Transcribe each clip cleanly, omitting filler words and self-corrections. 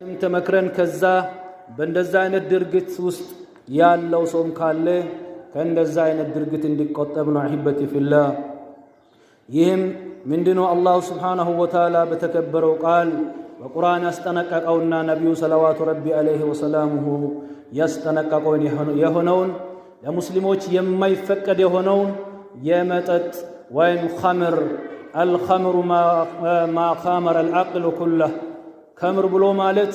ተመክረን ከዛ በእንደዛ አይነት ድርጊት ውስጥ ያለው ሰውም ካለ ከእንደዛ አይነት ድርጊት እንዲቆጠብ ነው። أحبتي في الله። ይህም ምንድነው? الله سبحانه وتعالى በተከበረው ቃል በቁርአን ያስጠነቀቀውና ነቢዩ صلوات ربي عليه وسلامه ያስጠነቀቀውን የሆነውን ለሙስሊሞች የማይፈቀድ የሆነውን የመጠጥ ወይም ኸምር። الخمر ما خامر العقل كله። ከምር ብሎ ማለት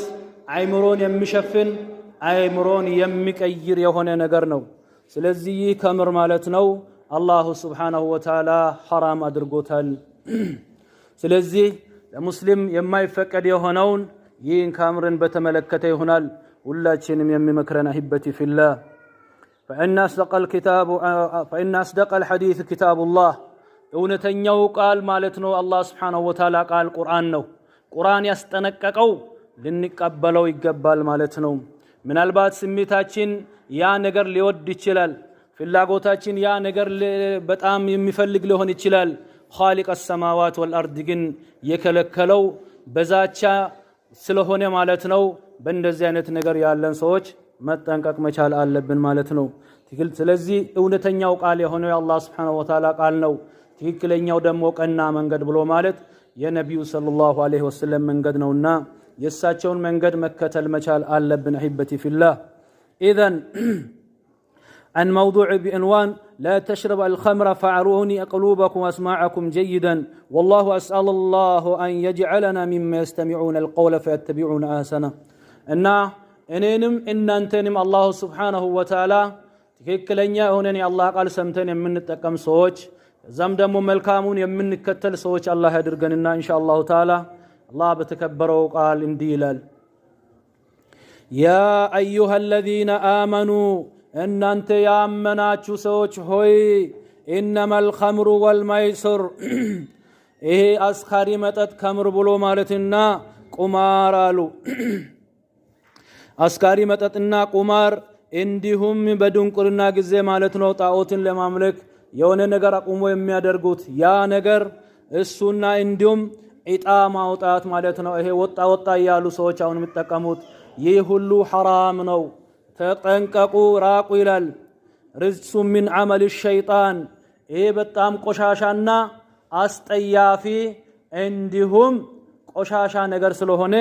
አይምሮን የሚሸፍን፣ አይምሮን የሚቀይር የሆነ ነገር ነው። ስለዚህ ይህ ከምር ማለት ነው الله سبحانه وتعالى ሐራም አድርጎታል። ስለዚህ ለሙስሊም የማይፈቀድ የሆነውን ይህን ከምርን በተመለከተ ይሆናል ሁላችንም የሚመክረን። أحبتي في الله፣ فإن أصدق الحديث كتاب الله። እውነተኛው ቃል ማለት ነው አላህ سبحانه وتعالى ቃል ቁርአን ነው። ቁርአን ያስጠነቀቀው ልንቀበለው ይገባል ማለት ነው። ምናልባት ስሜታችን ያ ነገር ሊወድ ይችላል። ፍላጎታችን ያ ነገር በጣም የሚፈልግ ሊሆን ይችላል። خالق السماوات والأرض ግን የከለከለው በዛቻ ስለሆነ ማለት ነው። በእንደዚህ አይነት ነገር ያለን ሰዎች መጠንቀቅ መቻል አለብን ማለት ነው። ስለዚህ እውነተኛው ቃል የሆነው የአላህ سبحانه وتعالى ቃል ነው። ትክክለኛው ደግሞ ቀና መንገድ ብሎ ማለት የነቢዩ صلى الله عليه وسلم መንገድ ነውና የእሳቸውን መንገድ መከተል መቻል አለብን። أحبتي في الله፣ إذن عن موضوع بعنوان لا تشرب الخمر، فأعروني قلوبكم وأسماعكم جيدا، والله أسأل الله أن يجعلنا ممن يستمعون القول فيتبعون أحسنه። እና እኔንም እናንተንም الله سبحانه وتعالى ትክክለኛ የሆነን የአላህ ቃል ሰምተን የምንጠቀም ሰዎች፣ ከዛም ደግሞ መልካሙን የምንከተል ሰዎች አላህ ያድርገንና إن شاء الله تعالى አላህ በተከበረው ቃል እንዲህ ይላል፦ يا أيها الذين آمنوا፣ እናንተ ያመናችሁ ሰዎች ሆይ፣ إنما الخمر والميسر፣ ይሄ አስካሪ መጠጥ ከምር ብሎ ማለትና ቁማር አሉ። አስካሪ መጠጥና ቁማር እንዲሁም በድንቁርና ጊዜ ማለት ነው ጣዖትን ለማምለክ የሆነ ነገር አቁሞ የሚያደርጉት ያ ነገር እሱና እንዲሁም ዕጣ ማውጣት ማለት ነው። ይሄ ወጣ ወጣ እያሉ ሰዎች አሁን የሚጠቀሙት ይህ ሁሉ ሐራም ነው። ተጠንቀቁ፣ ራቁ ይላል። رجس من عمل الشيطان፣ ይሄ በጣም ቆሻሻና አስጠያፊ እንዲሁም ቆሻሻ ነገር ስለሆነ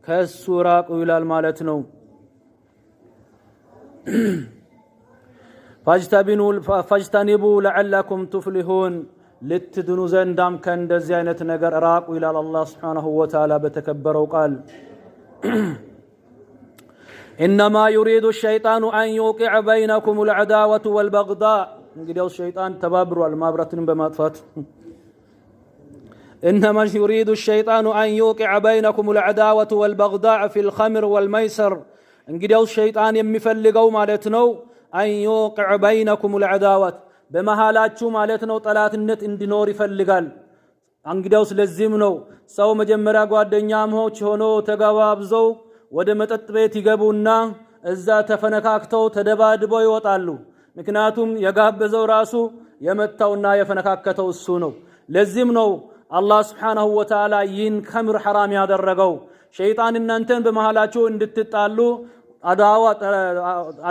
ከሱ ራቁ ይላል ማለት ነው። فاجتنبوه لعلكم تفلحون፣ ልትድኑ ዘንዳም ከእንደዚህ አይነት ነገር ራቁ ይላል አላህ سبحانه وتعالى በተከበረው ቃል። إنما يريد الشيطان أن يوقع بينكم العداوة والبغضاء። እንግዲያውስ ሸይጣን ተባብሯል ማብራትንም በማጥፋት። إنما يريد الشيطان أن يوقع بينكم العداوة والبغضاء في الخمر والميسر። እንግዲያውስ ሸይጣን የሚፈልገው ማለት ነው أن يوقع بينكم العداوة፣ በመሃላችሁ ማለት ነው ጠላትነት እንዲኖር ይፈልጋል። እንግዲያውስ ለዚህም ነው ሰው መጀመሪያ ጓደኛሞች ሆኖ ተገባብዘው ወደ መጠጥ ቤት ይገቡና እዛ ተፈነካክተው ተደባድበው ይወጣሉ። ምክንያቱም የጋበዘው ራሱ የመታውና የፈነካከተው እሱ ነው። ለዚህም ነው አላህ سبحانه وتعالى ይህን ከምር ሐራም ያደረገው። ሸይጣን እናንተን በመሃላችሁ እንድትጣሉ፣ አዳዋ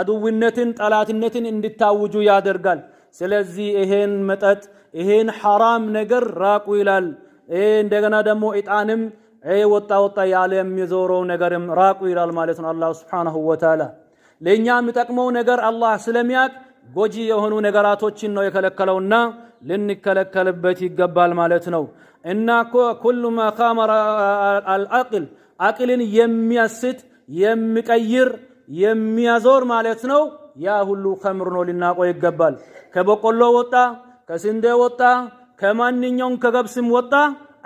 አድውነትን፣ ጠላትነትን እንድታውጁ ያደርጋል። ስለዚህ ይሄን መጠጥ፣ ይሄን ሐራም ነገር ራቁ ይላል። ይሄ እንደገና ደግሞ ዕጣንም ይሄ ወጣ ወጣ ያለ የሚዞረው ነገርም ራቁ ይላል ማለት ነው። አላህ سبحانه وتعالى ለእኛ የሚጠቅመው ነገር አላህ ስለሚያቅ ጎጂ የሆኑ ነገራቶችን ነው የከለከለውና ልንከለከልበት ይገባል ማለት ነው። እና كل ما خامر العقل፣ አቅልን የሚያስት፣ የሚቀይር፣ የሚያዞር ማለት ነው። ያ ሁሉ ከምር ነው፣ ልናውቀው ይገባል። ከበቆሎ ወጣ፣ ከስንዴ ወጣ፣ ከማንኛውም ከገብስም ወጣ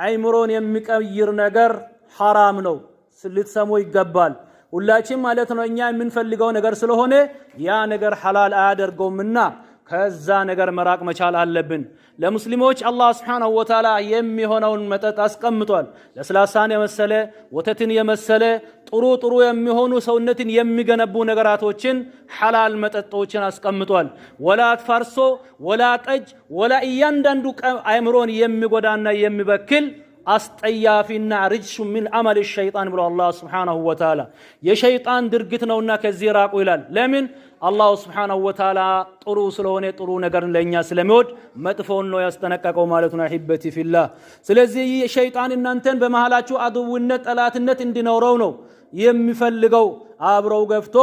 አይምሮን የሚቀይር ነገር ሐራም ነው። ልትሰሙ ይገባል። ሁላችን ማለት ነው እኛ የምንፈልገው ነገር ስለሆነ ያ ነገር ሐላል አያደርገውምና ከዛ ነገር መራቅ መቻል አለብን። ለሙስሊሞች አላህ سبحانه وتعالى የሚሆነውን መጠጥ አስቀምጧል። ለስላሳን የመሰለ፣ ወተትን የመሰለ ጥሩ ጥሩ የሚሆኑ ሰውነትን የሚገነቡ ነገራቶችን፣ ሐላል መጠጦችን አስቀምጧል። ወላ ፋርሶ፣ ወላ ጠጅ፣ ወላ እያንዳንዱ አእምሮን የሚጎዳና የሚበክል አስጠያፊና رجس من عمل الشيطان ብሎ አላህ سبحانه وتعالى የሸይጣን ድርጊት ነውና ከዚህ ራቁ ይላል። ለምን? الله سبحانه وتعالى ጥሩ ስለሆነ ጥሩ ነገርን ለእኛ ስለሚወድ መጥፎውን ነው ያስጠነቀቀው ማለት ነው። أحبتي في الله። ስለዚህ ይህ ሸይጣን እናንተን በመሃላችሁ አድውነት፣ ጠላትነት እንዲኖረው ነው የሚፈልገው። አብረው ገፍቶ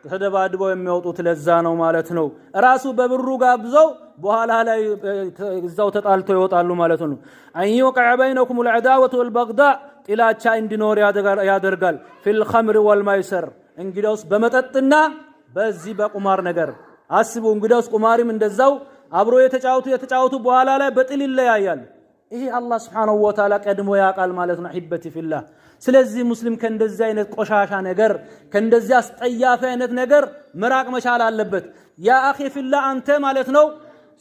ተደባድበው የሚወጡት ለዛ ነው ማለት ነው። ራሱ በብሩ ጋብዘው በኋላ ላይ እዛው ተጣልተው ይወጣሉ ማለት ነው። أن يوقع بينكم العداوة والبغضاء ጥላቻ እንዲኖር ያደርጋል። في الخمر والميسر እንግዲያውስ በመጠጥና በዚህ በቁማር ነገር አስቡ። እንግዲያውስ ቁማሪም እንደዛው አብሮ የተጫወቱ የተጫወቱ በኋላ ላይ በጥል ይለያያል። ይሄ አላህ سبحانه وتعالى ቀድሞ ያውቃል ማለት ነው። أحبتي في الله። ስለዚህ ሙስሊም ከእንደዚህ አይነት ቆሻሻ ነገር ከእንደዚህ አስጠያፊ አይነት ነገር መራቅ መቻል አለበት። يا أخي في الله አንተ ማለት ነው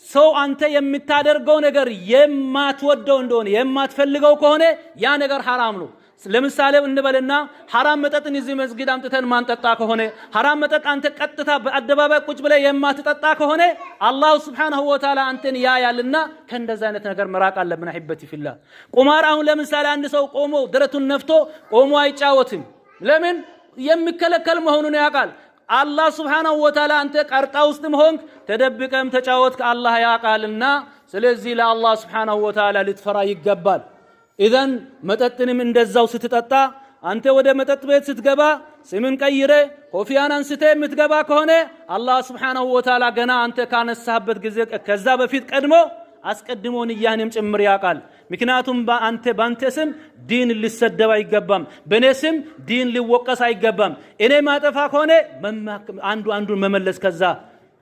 ሰው አንተ የምታደርገው ነገር የማትወደው እንደሆነ የማትፈልገው ከሆነ ያ ነገር ሐራም ነው። ለምሳሌ እንበልና ሐራም መጠጥን እዚህ መስጊድ አምጥተን ማንጠጣ ከሆነ፣ ሐራም መጠጥ አንተ ቀጥታ በአደባባይ ቁጭ ብለህ የማትጠጣ ከሆነ الله سبحانه وتعالى አንተን ያያልና ከእንደዛ አይነት ነገር መራቅ አለብን። أحبتي في الله። ቁማር አሁን ለምሳሌ አንድ ሰው ቆሞ ደረቱን ነፍቶ ቆሞ አይጫወትም። ለምን? የሚከለከል መሆኑን ያውቃል። አላህ سبحانه وتعالى አንተ ቀርጣ ውስጥም ሆንክ ተደብቀም ተጫወትክ አላህ ያውቃልና፣ ስለዚህ ለአላህ سبحانه وتعالى ልትፈራ ይገባል። إذن መጠጥንም እንደዛው ስትጠጣ አንተ ወደ መጠጥ ቤት ስትገባ ስምን ቀይረ ኮፊያን አንስተ የምትገባ ከሆነ አላህ سبحانه وتعالى ገና አንተ ካነሳህበት ጊዜ ከዛ በፊት ቀድሞ አስቀድሞ ንያህንም ጭምር ያውቃል። ምክንያቱም በአንተ ባንተ ስም ዲን ሊሰደብ አይገባም። በእኔ ስም ዲን ሊወቀስ አይገባም። እኔ ማጠፋ ከሆነ አንዱ አንዱን መመለስ፣ ከዛ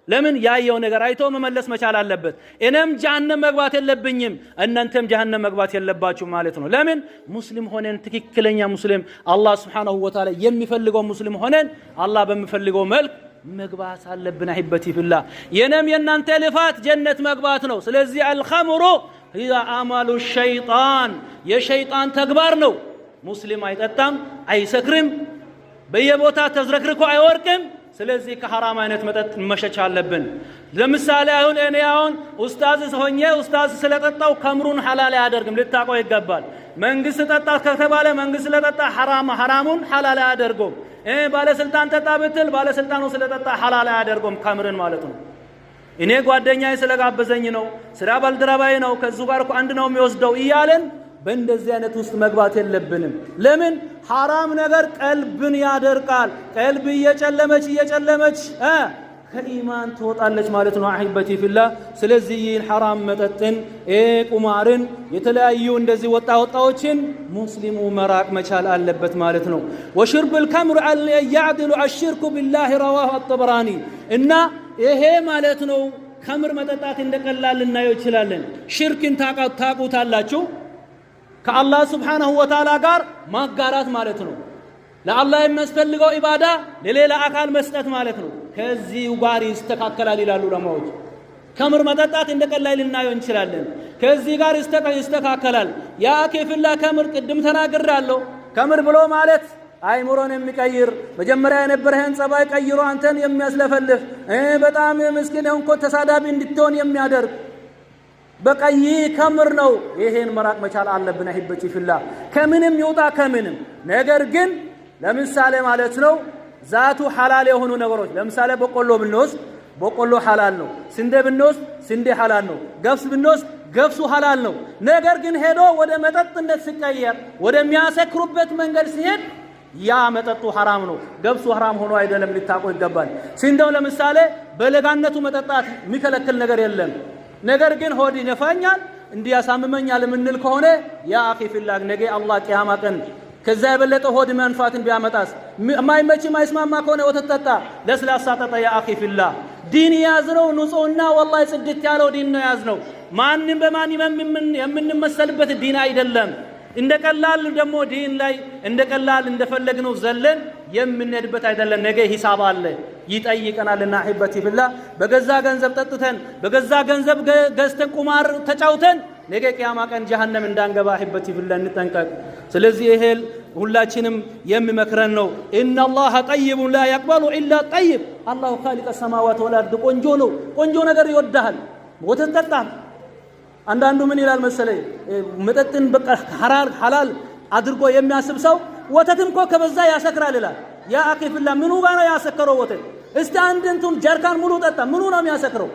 ለምን ያየው ነገር አይቶ መመለስ መቻል አለበት። እኔም ጀሃነም መግባት የለብኝም፣ እናንተም ጀሃነም መግባት የለባችሁ ማለት ነው። ለምን ሙስሊም ሆነን ትክክለኛ ሙስሊም አላህ سبحانه وتعالى የሚፈልገው ሙስሊም ሆነን አላህ በሚፈልገው መልክ መግባት አለብን። أحبتي في الله የኔም የእናንተ ልፋት ጀነት መግባት ነው። ስለዚህ الخمر هي عمل الشيطان የሸይጣን ተግባር ነው። ሙስሊም አይጠጣም፣ አይሰክርም፣ በየቦታ ተዝረክርኮ አይወርቅም። ስለዚህ ከሐራም አይነት መጠጥ መሸሽ አለብን። ለምሳሌ አሁን እኔ አሁን ኡስታዝ ሆኜ ኡስታዝ ስለጠጣው ከምሩን ሐላል አያደርግም። ልታውቀው ይገባል። መንግስት ጠጣ ከተባለ መንግስት ስለጠጣ ሐራሙን ሐላል አያደርገውም። ባለስልጣን ጠጣ ብትል ባለስልጣኑ ስለጠጣ ሐላል አያደርገውም ከምርን ማለት ነው። እኔ ጓደኛዬ ስለጋበዘኝ ነው፣ ስራ ባልደረባዬ ነው፣ ከዙ ጋር እኮ አንድ ነው የሚወስደው እያለን በእንደዚህ አይነት ውስጥ መግባት የለብንም። ለምን ሐራም ነገር ቀልብን ያደርቃል። ቀልብ እየጨለመች እየጨለመች ከኢማን ትወጣለች ማለት ነው። أحبتي في الله። ስለዚህ ይህን ሐራም መጠጥን፣ ቁማርን፣ የተለያዩ እንደዚህ ወጣ ወጣዎችን ሙስሊሙ መራቅ መቻል አለበት ማለት ነው። وشرب الخمر يعدل الشرك بالله رواه الطبراني እና ይሄ ማለት ነው ከምር መጠጣት እንደቀላል ልናየው ይችላለን። ሽርክን ታቁታላችሁ። ከአላህ سبحانه وتعالى ጋር ማጋራት ማለት ነው። ለአላህ የሚያስፈልገው ኢባዳ ለሌላ አካል መስጠት ማለት ነው። ከዚሁ ጋር ይስተካከላል ይላሉ ዑለማዎች። ከምር መጠጣት እንደ ቀላል ልናየው እንችላለን። ከዚህ ጋር ይስተካከላል። ያ ኬፍላ ከምር ቅድም ተናግሬአለሁ። ከምር ብሎ ማለት አይምሮን የሚቀይር መጀመሪያ የነበረህን ጸባይ ቀይሮ አንተን የሚያስለፈልፍ በጣም ምስኪን የሆንኮ ተሳዳቢ እንድትሆን የሚያደርግ በቃ ይህ ከምር ነው። ይሄን መራቅ መቻል አለብን። أحبتي في الله ከምንም ይውጣ ከምንም ነገር ግን ለምሳሌ ማለት ነው ዛቱ ሐላል የሆኑ ነገሮች ለምሳሌ በቆሎ ብንወስድ በቆሎ ሐላል ነው። ስንዴ ብንወስድ ስንዴ ሐላል ነው። ገብስ ብንወስድ ገብሱ ሐላል ነው። ነገር ግን ሄዶ ወደ መጠጥነት ሲቀየር ወደሚያሰክሩበት መንገድ ሲሄድ ያ መጠጡ ሐራም ነው። ገብሱ ሐራም ሆኖ አይደለም፣ ሊታቆ ይገባል። ስንዴው ለምሳሌ በለጋነቱ መጠጣት የሚከለክል ነገር የለም። ነገር ግን ሆድ ይነፋኛል እንዲያሳምመኛል የምንል ከሆነ يا أخي في الله ነገ አላህ ቅያማ ቀን ከዛ የበለጠ ሆድ መንፋትን ቢያመጣስ? የማይመች የማይስማማ ከሆነ ወተት ጠጣ፣ ለስላሳ ጠጣ። يا أخي في الله ዲን የያዝነው ንጹህና ወላሂ ጽድት ያለው ዲን ነው የያዝነው። ማንም በማን የምንመሰልበት ዲን አይደለም። እንደ ቀላል ደግሞ ዲን ላይ እንደ ቀላል እንደፈለግነው ዘለን የምንሄድበት አይደለም። ነገ ሂሳብ አለ ይጠይቀናልና፣ أحبتي في الله በገዛ ገንዘብ ጠጥተን በገዛ ገንዘብ ገዝተን ቁማር ተጫውተን ነገ ቅያማ ቀን ጀሃነም እንዳንገባ أحبتي في الله እንጠንቀቅ። ስለዚህ ይሄ ሁላችንም የሚመክረን ነው። إن الله طيب لا يقبل إلا طيب። الله خالق السماوات والأرض ቆንጆ ነው፣ ቆንጆ ነገር ይወዳሃል። ወተት ጠጣ፣ አንዳንዱ ምን ይላል መሰለኝ፣ መጠጥን በቃ ሐላል አድርጎ የሚያስብ ሰው ወተትም እኮ ከበዛ ያሰክራል ይላል። يا أخي في الله ምኑ ጋር ነው ያሰከረው ወተት? እስቲ አንድ እንቱን ጀርካን ሙሉ ጠጣ፣ ምኑ ነው የሚያሰክረው?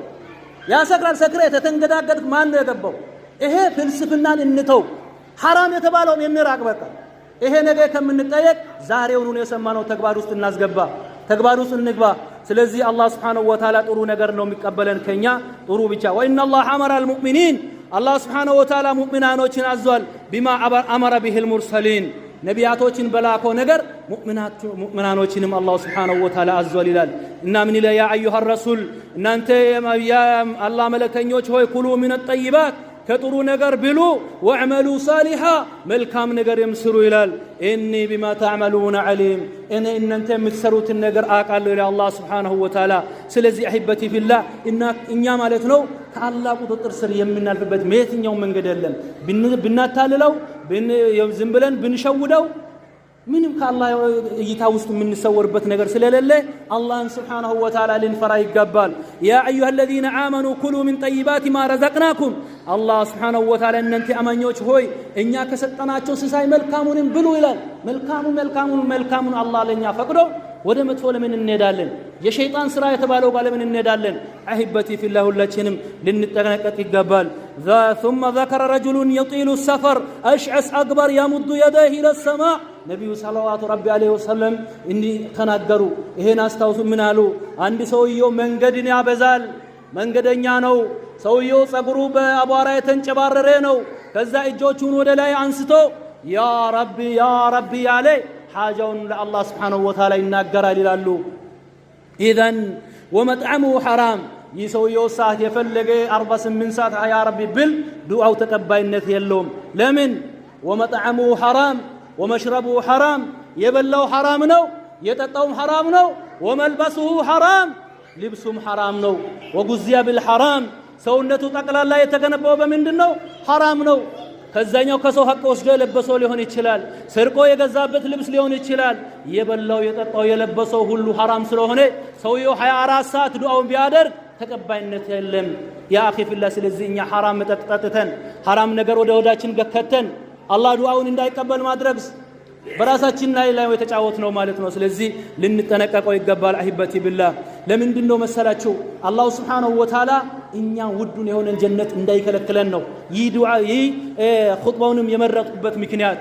ያሰክራል። ሰክረ የተተንገዳገድክ ማን ነው የገባው? ይሄ ፍልስፍናን እንተው። ሐራም የተባለውን እንራቅ። በቃ ይሄ ነገ ከምንጠየቅ ዛሬውኑ የሰማነው ተግባር ውስጥ እናስገባ፣ ተግባር ውስጥ እንግባ። ስለዚህ አላህ سبحانه وتعالى ጥሩ ነገር ነው የሚቀበለን ከኛ ጥሩ ብቻ። وإن الله أمر المؤمنين አላህ سبحانه وتعالى ሙእሚናኖችን አዟል። بما أمر به المرسلين ነቢያቶችን በላከው ነገር ሙእሚናኖችንም አላሁ سبحانه وتعالى አዟል ይላል። እና ምን ይላል? يا أيها الرسل እናንተ የአላህ መልእክተኞች ሆይ كلوا من الطيبات ከጥሩ ነገር ብሉ፣ واعملوا صالحا መልካም ነገርም ስሩ ይላል። إني بما تعملون عليم እኔ እናንተ የምትሰሩትን ነገር አውቃለሁ ይላል አላህ سبحانه وتعالى። ስለዚህ أحبتي في الله እኛ ማለት ነው ከአላህ ቁጥጥር ስር የምናልፍበት የትኛው መንገድ የለም። ብናታልለው፣ ዝም ብለን ብንሸውደው ምንም ከአላህ እይታ ውስጥ የምንሰወርበት ነገር ስለሌለ አላህን سبحانه وتعالى ልንፈራ ይገባል። يا أيها الذين آمنوا كلوا من طيبات ما رزقناكم አላህ سبحانه وتعالى እናንተ አማኞች ሆይ እኛ ከሰጠናቸው ሲሳይ መልካሙንም ብሉ ይላል። መልካሙ መልካሙን መልካሙን አላህ ለእኛ ፈቅዶ ወደ መጥፎ ለምን እንሄዳለን? የሸይጣን ስራ የተባለው ጋር ለምን እንሄዳለን? أحبتي في الله ሁላችንም ልንጠነቀቅ ይገባል። ثم ذكر رجل يطيل السفر أشعث أغبر يمد يديه إلى السماء ነቢዩ صلوات ربي عليه وسلم እንዲህ ተናገሩ። ይሄን አስታውሱ። ምን አሉ? አንድ ሰውየው መንገድን ያበዛል። መንገደኛ ነው ሰውየው። ጸጉሩ በአቧራ የተንጨባረረ ነው። ከዛ እጆቹን ወደ ላይ አንስቶ يا ربي يا ربي ያለ ሓጃውን ለአላህ سبحانه وتعالى ይናገራል ይላሉ። إذن ومطعمه حرام ይህ ሰውየው ሰዓት የፈለገ 48 ሰዓት يا ربي ብል ዱዓው ተቀባይነት የለውም። ለምን? ومطعمه حرام ومشربه حرام፣ የበላው ሐራም ነው፣ የጠጣውም ሐራም ነው። وملبسه حرام፣ ልብሱም ሐራም ነው። وغذي بالحرام፣ ሰውነቱ ጠቅላላ የተገነባው በምንድን ነው? ሐራም ነው። ከዛኛው ከሰው ሐቅ ወስዶ የለበሰው ሊሆን ይችላል። ሰርቆ የገዛበት ልብስ ሊሆን ይችላል። የበላው የጠጣው የለበሰው ሁሉ ሐራም ስለሆነ ሰውየው 24 ሰዓት ዱዓውን ቢያደርግ ተቀባይነት የለም። يا أخي في الله። ስለዚህ እኛ ሐራም መጠጥ ጠጥተን ሐራም ነገር ወደ ሆዳችን ገከተን አላህ ዱዓውን እንዳይቀበል ማድረግ በራሳችን ላይ ላይ የተጫወት ነው ማለት ነው። ስለዚህ ልንጠነቀቀው ይገባል። أحبتي بالله ለምንድን ነው መሰላችሁ አላሁ سبحانه وتعالى እኛ ውዱን የሆነን ጀነት እንዳይከለክለን ነው። ይህ ዱዓ ይህ ኹጥባውንም የመረጥኩበት ምክንያት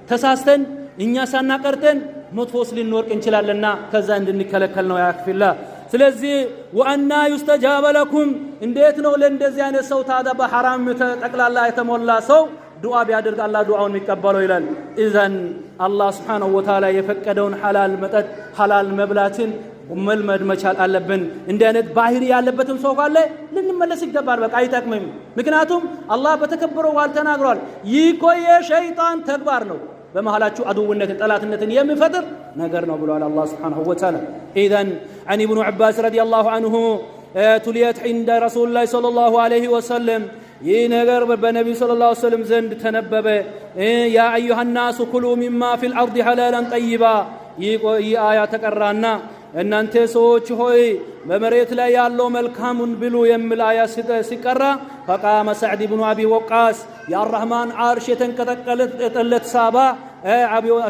ተሳስተን እኛ ሳናቀርተን መጥፎስ ልንወርቅ እንችላለንና ከዛ እንድንከለከል ነው። يا أخي في الله ስለዚህ وأنى يستجاب لكم እንዴት ነው ለእንደዚህ አይነት ሰው ታዲያ በሐራም ጠቅላላ የተሞላ ሰው ዱዓ ቢያደርግ አላህ ዱዓውን የሚቀበለው ይላል። إذن አላህ سبحانه وتعالى የፈቀደውን ሐላል መጠጥ ሐላል መብላትን መልመድ መቻል አለብን። እንዲህ አይነት ባህሪ ያለበትም ሰው ካለ ልንመለስ ይገባል። በቃ አይጠቅምም። ምክንያቱም አላህ በተከበረው ቃል ተናግሯል። ይህ እኮ የሸይጣን ተግባር ነው፣ በመሃላችሁ አድውነትን ጠላትነትን የሚፈጥር ነገር ነው ብለዋል አላህ سبحانه وتعالى። إذن عن ابن عباس رضي الله عنه تليت عند رسول الله صلى الله عليه وسلم ይህ ነገር በነቢዩ صلى الله عليه وسلم ዘንድ ተነበበ። يا أيها الناس كلوا مما في الأرض حلالا طيبا ይህ አያ ተቀራና እናንተ ሰዎች ሆይ በመሬት ላይ ያለው መልካሙን ብሉ የሚል አያ ሲቀራ فقام سعد بن أبي وقاص የአራህማን አርሽ የተንቀጠቀጠለት ሳባ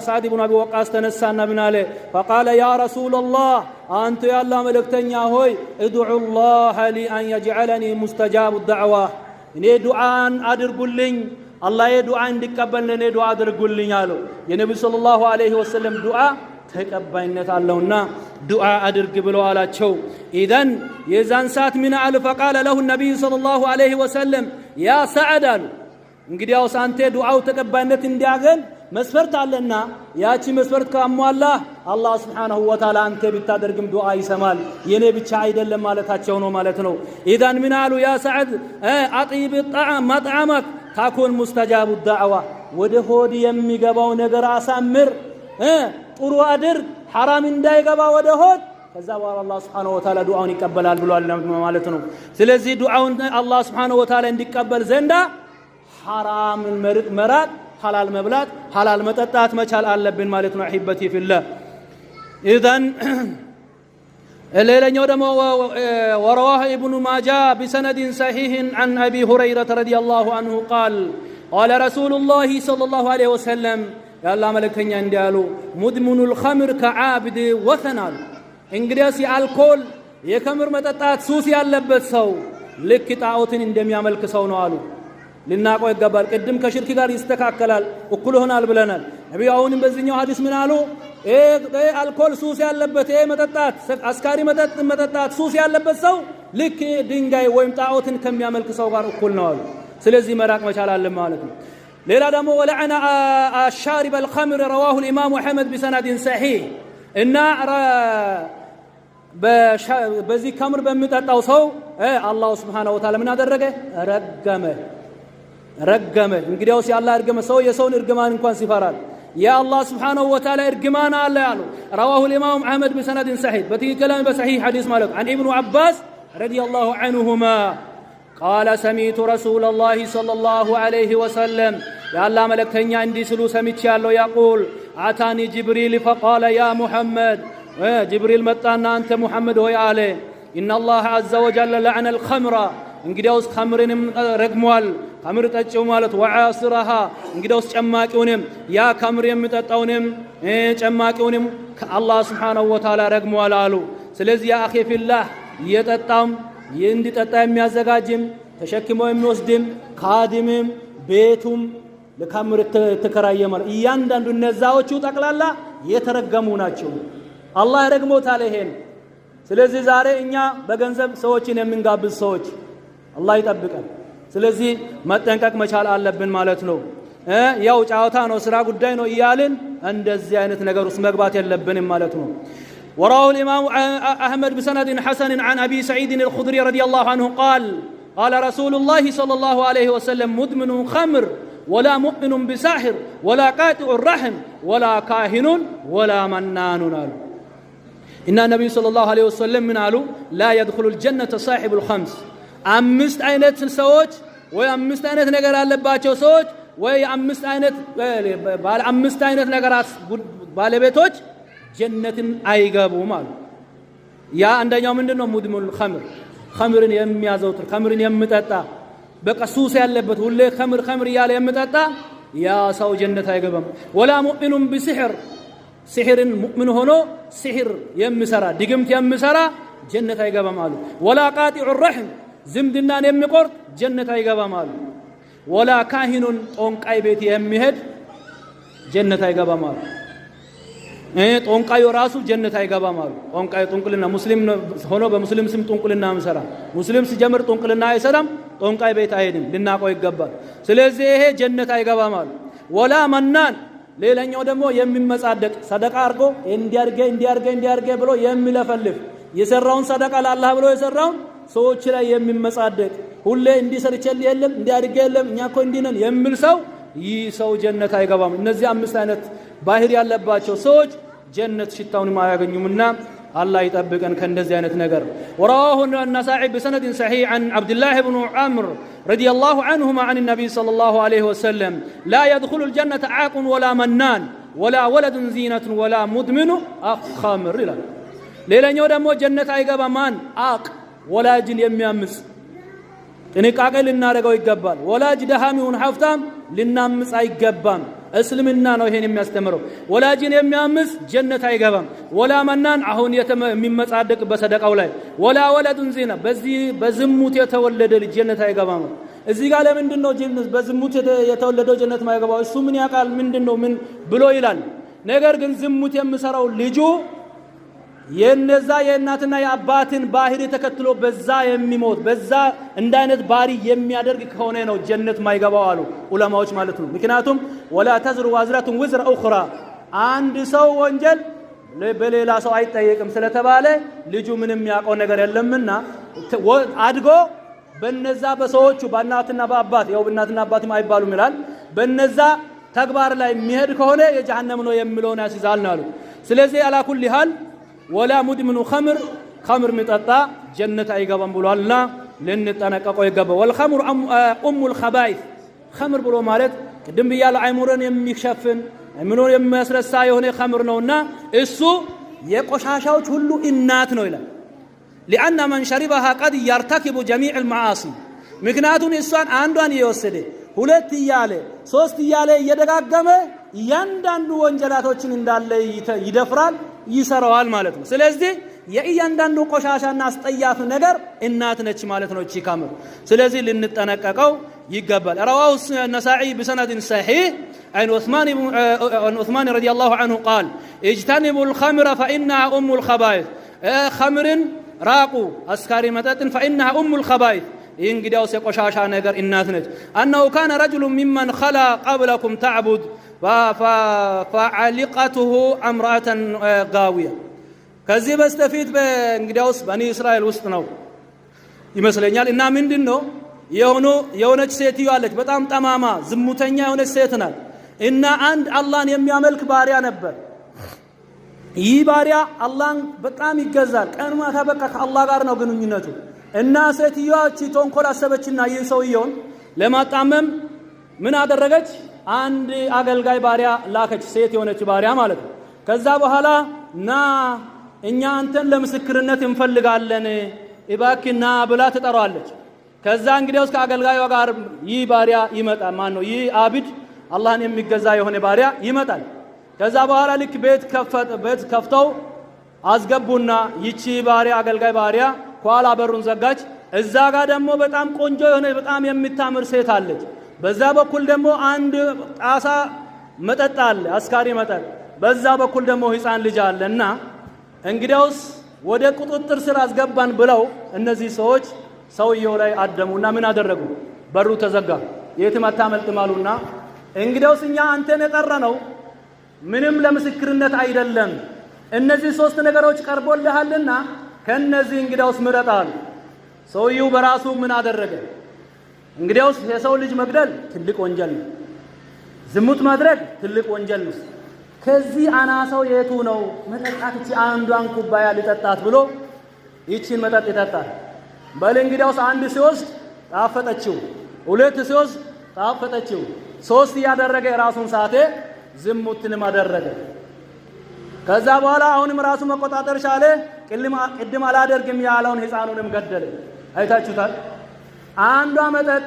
ሳዕድ ብኑ አቢ ወቃስ ተነሳና ምን አለ? فقال يا رسول الله አንተ የአላህ መልእክተኛ ሆይ ادع الله لي أن يجعلني مستجاب الدعوة እኔ ዱዓን አድርጉልኝ አላህ ዱዓ እንዲቀበል ለእኔ ዱዓ አድርጉልኝ አለው። የነቢዩ صلى الله عليه وسلم ዱዓ ተቀባይነት አለውና ዱዓ አድርግ ብለው አላቸው። إذن የዛን ሰዓት ምን አሉ? فقال له النبي صلى الله عليه وسلم يا سعد አሉ። እንግዲያውስ አንተ ዱዓው ተቀባይነት እንዲያገኝ መስፈርት አለና ያቺ መስፈርት ካሟላህ አላህ سبحانه وتعالى አንተ ብታደርግም ዱዓ ይሰማል፣ የኔ ብቻ አይደለም ማለታቸው ነው ማለት ነው። إذن ምን አሉ? يا سعد أطب مطعمك تكن مستجاب الدعوة፣ ወደ ሆድ የሚገባው ነገር አሳምር፣ ጥሩ አድርግ፣ ሐራም እንዳይገባ ወደ ሆድ። ከዛ በኋላ አላህ سبحانه وتعالى ዱዓውን ይቀበላል ብሏል ማለት ነው። ስለዚህ ዱዓውን አላህ سبحانه وتعالى እንዲቀበል ዘንዳ ሐራምን መራቅ፣ ሐላል መብላት፣ ሐላል መጠጣት መቻል አለብን ማለት ነው። أحبتي في الله إذن ሌላኛው ደግሞ ورواه ابن ماجه بسند صحيح عن أبي هريرة رضي الله عنه قال قال رسول الله صلى الله عليه وسلم የአላህ መልእክተኛ እንዲህ አሉ፣ مدمن الخمر كعابد وثن አሉ። እንግዲያስ የአልኮል የኸምር መጠጣት ሱስ ያለበት ሰው ልክ ጣዖትን እንደሚያመልክ ሰው ነው አሉ። ልናውቀው ይገባል። ቅድም ከሽርክ ጋር ይስተካከላል እኩል ይሆናል ብለናል። ነቢዩ አሁንም በዚህኛው ሐዲስ ምን አሉ? አልኮል ሱስ ያለበት መጠጣት፣ አስካሪ መጠጥ መጠጣት ሱስ ያለበት ሰው ልክ ድንጋይ ወይም ጣዖትን ከሚያመልክ ሰው ጋር እኩል ነው አሉ። ስለዚህ መራቅ መቻል አለን ማለት ነው። ሌላ ደግሞ ولعن شارب الخمر رواه الإمام أحمد بسند صحيح እና በዚህ ከምር በሚጠጣው ሰው አላሁ سبحانه وتعالى ምን አደረገ? ረገመ ረገመ። እንግዲያውስ የአላህ እርግመ ሰው የሰውን እርግማን እንኳን ሲፈራል የአላህ سبحانه وتعالى እርግማን አለ አሉ። رواه الإمام أحمد بسند صحيح በትክክለኛ በ صحيح ሐዲስ ማለት عن ابن عباس رضي الله عنهما قال سمعت رسول الله صلى الله عليه وسلم የአላህ መልእክተኛ እንዲህ ስሉ ሰምቻለሁ። يقول أتاني جبريل فقال يا محمد ጅብሪል መጣና አንተ ሙሐመድ ሆይ አለ إن الله عز وجل لعن الخمر እንግዲያውስ ኸምርንም ረግሟል። ኸምር ጠጪው ማለት وعاصرها እንግዲያውስ ጨማቂውንም ያ ኸምር የሚጠጣውንም ጨማቂውንም ከአላህ سبحانه وتعالى ረግሟል አሉ። ስለዚህ يا أخي في الله እየጠጣም እንዲጠጣ የሚያዘጋጅም ተሸክሞ የሚወስድም ካድምም ቤቱም ለኸምር ተከራየ ማለት እያንዳንዱ እነዛዎቹ ጠቅላላ የተረገሙ ናቸው። አላህ ረግሞታል ይሄን። ስለዚህ ዛሬ እኛ በገንዘብ ሰዎችን የምንጋብዝ ሰዎች አላህ ይጠብቀን። ስለዚህ መጠንቀቅ መቻል አለብን ማለት ነው። ያው ጨዋታ ነው፣ ስራ ጉዳይ ነው እያልን እንደዚህ አይነት ነገር ውስጥ መግባት የለብንም ማለት ነው። ورواه الإمام أحمد بسند حسن عن أبي سعيد الخدري رضي الله عنه قال قال رسول الله صلى الله عليه وسلم مدمن خمر ولا مؤمن بساحر ولا قاطع الرحم ولا كاهن ولا منان አሉ። እና ነቢዩ صلى الله عليه وسلم ምን አሉ? لا يدخل الجنة صاحب الخمس አምስት አይነት ሰዎች ወይ አምስት አይነት ነገር ያለባቸው ሰዎች ወይ አምስት አይነት ባለ አምስት አይነት ነገራት ባለቤቶች ጀነትን አይገቡም አሉ። ያ አንደኛው ምንድን ነው? مدمن الخمر ኸምርን የሚያዘውትር ኸምርን የሚጠጣ በቃ ሱስ ያለበት ሁሌ ኸምር ኸምር እያለ የሚጠጣ ያ ሰው ጀነት አይገባም። ولا مؤمن بسحر ሲሕርን ሙእሚን ሆኖ ሲሕር የሚሰራ ድግምት የሚሰራ ጀነት አይገባም አሉ። ولا قاطع الرحم ዝምድናን የሚቆርጥ ጀነት አይገባም አሉ። ولا كاهن ጦንቃይ ቤት የሚሄድ ጀነት አይገባም አሉ። ጦንቃዩ ራሱ ጀነት አይገባም አሉ። ጦንቃዩ ጥንቁልና ሙስሊም ሆኖ በሙስሊም ስም ጥንቁልና ምሰራ ሙስሊም ሲጀምር ጥንቁልና አይሰራም፣ ጦንቃይ ቤት አይሄድም፣ ልናውቀው ይገባል። ስለዚህ ይሄ ጀነት አይገባም አሉ። ولا منان ሌላኛው ደግሞ የሚመጻደቅ ሰደቃ አድርጎ እንዲያርገ እንዲያርገ እንዲያርገ ብሎ የሚለፈልፍ የሰራውን ሰደቃ ለአላህ ብሎ የሰራውን ሰዎች ላይ የሚመጻደቅ ሁሌ እንዲህ ሰርቼልህ የለም እንዲህ አድርጌ የለም እኛ እኮ እንዲህ ነን የሚል ሰው ይህ ሰው ጀነት አይገባም። እነዚህ አምስት አይነት ባህሪ ያለባቸው ሰዎች ጀነት ሽታውንም አያገኙምና አላህ ይጠብቀን ከእንደዚህ አይነት ነገር። ورواه النسائي بسند صحيح عن عبد الله بن عمرو رضي الله عنهما عن النبي صلى الله عليه وسلم لا يدخل الجنة عاق ولا منان ولا ولد زينة ولا مدمن خمر ይላል። ሌላኛው ደግሞ ጀነት አይገባ ማን عاق ወላጅን የሚያምፅ ጥንቃቄ ልናደርገው ይገባል። ወላጅ ደሃም ይሁን ሀብታም ልናምፅ አይገባም። እስልምና ነው ይሄን የሚያስተምረው። ወላጅን የሚያምፅ ጀነት አይገባም። ولا منان አሁን የሚመጻደቅ በሰደቃው ላይ ولا ولد زنا በዚህ በዝሙት የተወለደ ልጅ ጀነት አይገባም። እዚህ ጋር ለምንድን ነው በዝሙት የተወለደው ጀነት ማይገባው? እሱ ምን ያውቃል? ምንድን ነው ምን ብሎ ይላል። ነገር ግን ዝሙት የሚሰራው ልጁ የነዛ የእናትና የአባትን ባህሪ ተከትሎ በዛ የሚሞት በዛ እንደ አይነት ባህሪ የሚያደርግ ከሆነ ነው ጀነት ማይገባው አሉ ዑለማዎች ማለት ነው። ምክንያቱም ولا تزر وازرة وزر أخرى አንድ ሰው ወንጀል በሌላ ሰው አይጠየቅም ስለተባለ ልጁ ምንም የሚያውቀው ነገር የለምና አድጎ በነዛ በሰዎቹ በእናትና በአባት ያው እናትና አባትም አይባሉም ይላል። በነዛ ተግባር ላይ የሚሄድ ከሆነ የጀሃነም ነው የሚለውን ያስይዛል ነው አሉ። ስለዚህ على كل حال ولا مدمن خمر ኸምር የሚጠጣ ጀነት አይገባም ብሏልና ልንጠነቀቀው ይገባል። والخمر أم الخبائث ኸምር ብሎ ማለት ቅድም ብያለሁ አይምሮን የሚሸፍን አይምሮን የሚያስረሳ የሆነ ኸምር ነውና እሱ የቆሻሻዎች ሁሉ እናት ነው ይላል። لأن من شربها قد يرتكب جميع المعاصي። ምክንያቱም እሷን አንዷን እየወሰደ ሁለት እያለ ሶስት እያለ እየደጋገመ እያንዳንዱ ወንጀላቶችን እንዳለ ይደፍራል፣ ይሰራዋል ማለት ነው። ስለዚህ የእያንዳንዱ ቆሻሻና አስጠያፍ ነገር እናት ነች ማለት ነው እቺ ኸምር። ስለዚህ ልንጠነቀቀው ይገባል። رواه النسائي بسند صحيح عن عثمان رضي الله عنه قال اجتنبوا الخمر فإنها أم الخبائث። ኸምርን ራቁ፣ አስካሪ መጠጥን፣ فإنها أم الخبائث፣ ይህ እንግዲያውስ የቆሻሻ ነገር እናት ነች። أنه كان رجل ممن خلا قبلكم تعبد فعلقته امرأة غاوية። ከዚህ በስተፊት እንግዲያውስ በኒ እስራኤል ውስጥ ነው ይመስለኛል። እና ምንድን ነው የሆኑ የሆነች ሴትዮ አለች፣ በጣም ጠማማ ዝሙተኛ የሆነች ሴት ናት። እና አንድ አላህን የሚያመልክ ባሪያ ነበር። ይህ ባሪያ አላህን በጣም ይገዛል። ቀን ማታ በቃ ከአላህ ጋር ነው ግንኙነቱ። እና ሴትዮዋ እቺ ተንኮል አሰበችና ይህን ሰውየውን ለማጣመም ምን አደረገች? አንድ አገልጋይ ባሪያ ላከች፣ ሴት የሆነች ባሪያ ማለት ነው። ከዛ በኋላ ና እኛ አንተን ለምስክርነት እንፈልጋለን እባክህ ና ብላ ትጠራዋለች። ከዛ እንግዲያውስ ከአገልጋዩ ጋር ይህ ባሪያ ይመጣል። ማን ነው ይህ عابد አላህን የሚገዛ የሆነ ባሪያ ይመጣል። ከዛ በኋላ ልክ ቤት ከፍተው አስገቡና ይቺ ባሪያ አገልጋይ ባሪያ ከኋላ በሩን ዘጋች። እዛ ጋር ደግሞ በጣም ቆንጆ የሆነ በጣም የምታምር ሴት አለች። በዛ በኩል ደግሞ አንድ ጣሳ መጠጥ አለ፣ አስካሪ መጠጥ። በዛ በኩል ደግሞ ሕፃን ልጅ አለ። እና እንግዲያውስ ወደ ቁጥጥር ስር አስገባን ብለው እነዚህ ሰዎች ሰውየው ላይ አደሙና ምን አደረጉ? በሩ ተዘጋ፣ የትም አታመልጥም አሉና እንግዲያውስ እኛ አንተን የጠራነው ምንም ለምስክርነት አይደለም፣ እነዚህ ሶስት ነገሮች ቀርቦልሃልና ከነዚህ እንግዲያውስ ምረጥ አሉ። ሰውየው በራሱ ምን አደረገ? እንግዲያውስ የሰው ልጅ መግደል ትልቅ ወንጀል ነው። ዝሙት ማድረግ ትልቅ ወንጀል ነው። ከዚህ አናሳው የቱ ነው? መጠጣት፣ እቺ አንዷን ኩባያ ሊጠጣት ብሎ ይቺን መጠጥ ይጠጣል። በል እንግዲያውስ አንድ ሲወስድ ጣፈጠችው፣ ሁለት ሲወስድ ጣፈጠችው፣ ሶስት እያደረገ የራሱን ሳቴ ዝሙትንም አደረገ። ከዛ በኋላ አሁንም ራሱ መቆጣጠር ቻለ። ቅድም አላደርግም ያለውን ሕፃኑንም ገደለ። አይታችሁታል። አንዷ መጠጥ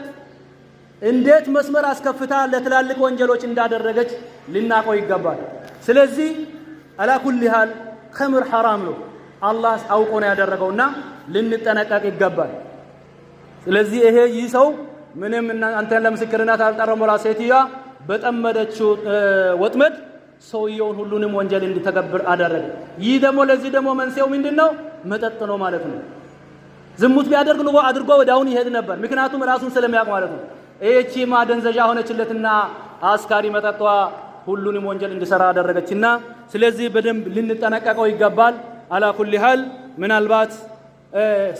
እንዴት መስመር አስከፍታ ለትላልቅ ወንጀሎች እንዳደረገች ልናውቀው ይገባል። ስለዚህ على كل حال ኸምር ሐራም ነው፣ አላህ አውቆ ነው ያደረገውና ልንጠነቀቅ ይገባል። ስለዚህ ይሄ ይህ ሰው ምንም አንተን ለምስክርነት አልጠራም ብላ ሴትዮዋ በጠመደችው ወጥመድ ሰውየውን ሁሉንም ወንጀል እንዲተገብር አደረገ። ይህ ደግሞ ለዚህ ደግሞ መንስኤው ምንድን ነው? መጠጥ ነው ማለት ነው። ዝሙት ቢያደርግ ኑሮ አድርጎ ወዲያውኑ ይሄድ ነበር፣ ምክንያቱም ራሱን ስለሚያውቅ ማለት ነው። ይህቺ ማደንዘዣ ሆነችለትና አስካሪ መጠጧ ሁሉንም ወንጀል እንዲሰራ አደረገችና፣ ስለዚህ በደንብ ልንጠነቀቀው ይገባል። على كل حال ምናልባት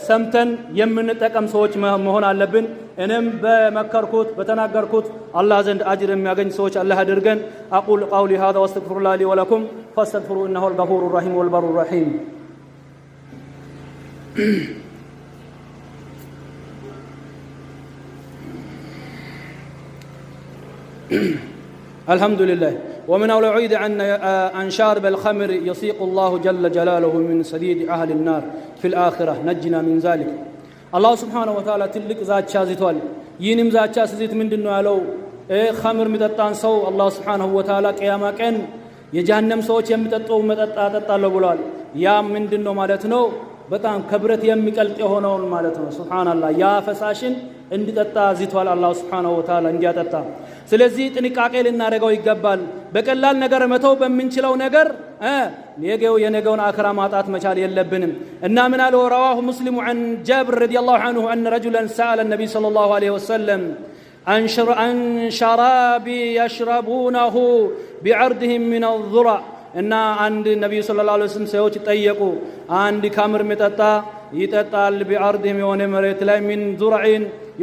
ሰምተን የምንጠቀም ሰዎች መሆን አለብን። እኔም በመከርኩት በተናገርኩት አላህ ዘንድ አጅር የሚያገኝ ሰዎች አላህ አድርገን። أقول قولي هذا وأستغفر الله لي ولكم فاستغفروه إنه الغفور الرحيم والبر الرحيم። الحمد لله ومن الوعيد عن شارب الخمر يسيق الله جل جلاله من صديد أهل النار في الآخرة نجنا من ذلك። አላሁ سبحانه وتعالى ትልቅ ዛቻ ዝቷል። ይህንም ዛቻ ስዝት ምንድን ነው ያለው? ኸምር የሚጠጣን ሰው አላሁ سبحانه وتعالى ቅያማ ቀን የጀሃነም ሰዎች የሚጠጡ መጠጥ አጠጣለሁ ብለዋል። ያ ምንድን ነው ማለት ነው? በጣም ከብረት የሚቀልጥ የሆነውን ማለት ነው። سبحان الله ያ ፈሳሽን እንዲጠጣ ዝቷል አላሁ سبحانه وتعالى እንዲያጠጣ። ስለዚህ ጥንቃቄ ልናደርገው ይገባል። በቀላል ነገር መተው በምንችለው ነገር የገው የነገውን አኽራ ማጣት መቻል የለብንም። እና ምን አለ رواه مسلم عن جابر رضي الله عنه أن رجلا سأل النبي صلى الله عليه وسلم عن شراب يشربونه بعرضهم من الضرع። እና አንድ ነቢዩ صلى الله عليه وسلم ሰዎች ጠየቁ። አንድ ኸምር የሚጠጣ ይጠጣል بعرضهم የሆነ መሬት ላይ من ضرع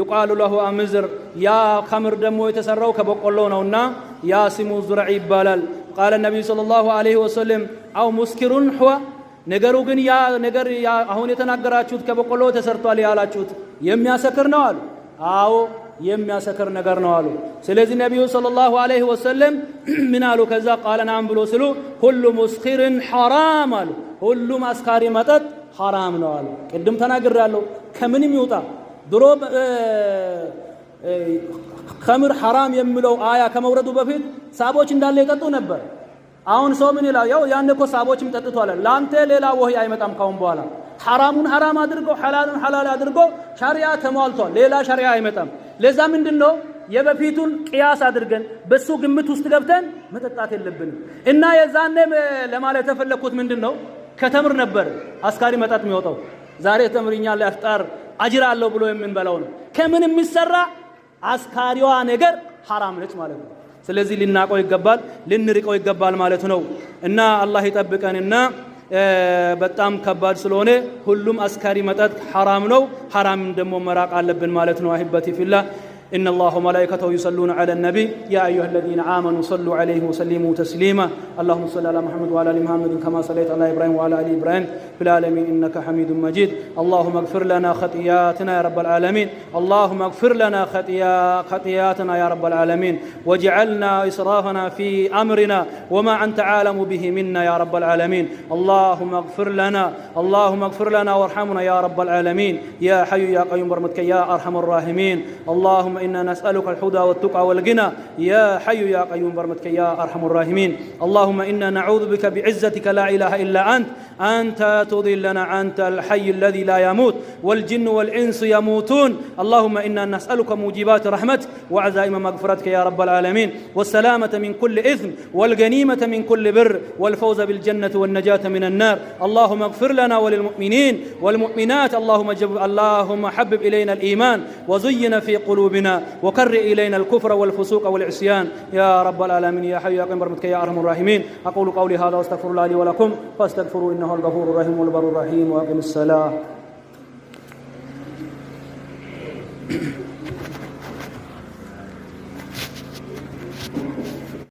يقال له أمزر። ያ ኸምር ደግሞ የተሰራው ከበቆሎ ነውና ያ ስሙ ዙርዕ ይባላል። قال النبي صلى الله عليه وسلم أو مسكر هو። ነገሩ ግን ያ ነገር አሁን የተናገራችሁት ከበቆሎ ተሰርቷል ያላችሁት የሚያሰክር ነው አሉ። አዎ የሚያሰክር ነገር ነው አሉ። ስለዚህ ነቢዩ صلى الله عليه وسلم ምን አሉ? ከዛ قال نعم ብሎ ስሉ كل مسكر حرام አሉ። ሁሉም አስካሪ መጠጥ ሐራም ነው አሉ። ቅድም ተናግሬያለሁ። ከምንም ይውጣ ድሮ ኸምር ሐራም የሚለው አያ ከመውረዱ በፊት ሳቦች እንዳለ ይጠጡ ነበር። አሁን ሰው ምን ይላል? ያው ያን እኮ ሳቦችም ጠጥቷል። ላንተ ሌላ ወህይ አይመጣም ካሁን በኋላ። ሐራሙን ሐራም አድርጎ ሐላሉን ሐላል አድርጎ ሸሪዓ ተሟልቷል። ሌላ ሸሪዓ አይመጣም። ለዛ ምንድነው የበፊቱን ቅያስ አድርገን በሱ ግምት ውስጥ ገብተን መጠጣት የለብንም። እና የዛኔ ለማለት የፈለኩት ምንድነው ከተምር ነበር አስካሪ መጠጥ የሚወጣው። ዛሬ ተምርኛ ለኢፍጣር አጅር አለው ብሎ የምንበላው ነው። ከምን የሚሰራ አስካሪዋ ነገር ሐራም ነች ማለት ነው። ስለዚህ ልናቀው ይገባል፣ ልንርቀው ይገባል ማለት ነው። እና አላህ ይጠብቀንና በጣም ከባድ ስለሆነ ሁሉም አስካሪ መጠጥ ሐራም ነው። ሐራም ደግሞ መራቅ አለብን ማለት ነው። أحبتي في الله، إن الله وملائكته يصلون على النبي، يا أيها الذين آمنوا صلوا عليه وسلموا تسليما. اللهم صل على محمد وعلى آل محمد كما صليت على إبراهيم وعلى آل إبراهيم في العالمين إنك حميد مجيد. اللهم اغفر لنا خطيئاتنا يا رب العالمين. اللهم اغفر لنا خطيئاتنا يا رب العالمين، واجعلنا إسرافنا في أمرنا وما أنت عالم به منا يا رب العالمين. اللهم اغفر لنا، اللهم اغفر لنا وارحمنا يا رب العالمين، يا حي يا قيوم برحمتك يا أرحم الراحمين. اللهم إنا نسألك الهدى والتقى والغنى يا حي يا قيوم برحمتك يا أرحم الراحمين. اللهم إنا نعوذ بك بعزتك لا إله إلا أنت، أنت تضلنا، أنت الحي الذي لا يموت والجن والإنس يموتون. اللهم إنا نسألك موجبات رحمتك وعزائم مغفرتك يا رب العالمين، والسلامة من كل إثم والغنيمة من كل بر والفوز بالجنة والنجاة من النار. اللهم اغفر لنا وللمؤمنين والمؤمنات. اللهم حبب إلينا الإيمان وزين في قلوبنا وكر إلينا الكفر والفسوق والعصيان يا رب العالمين، يا حي يا قيوم برحمتك يا أرحم الراحمين. أقول قولي هذا واستغفر الله لي ولكم فاستغفروا إنه الغفور الرحيم والبر الرحيم. وأقم الصلاة.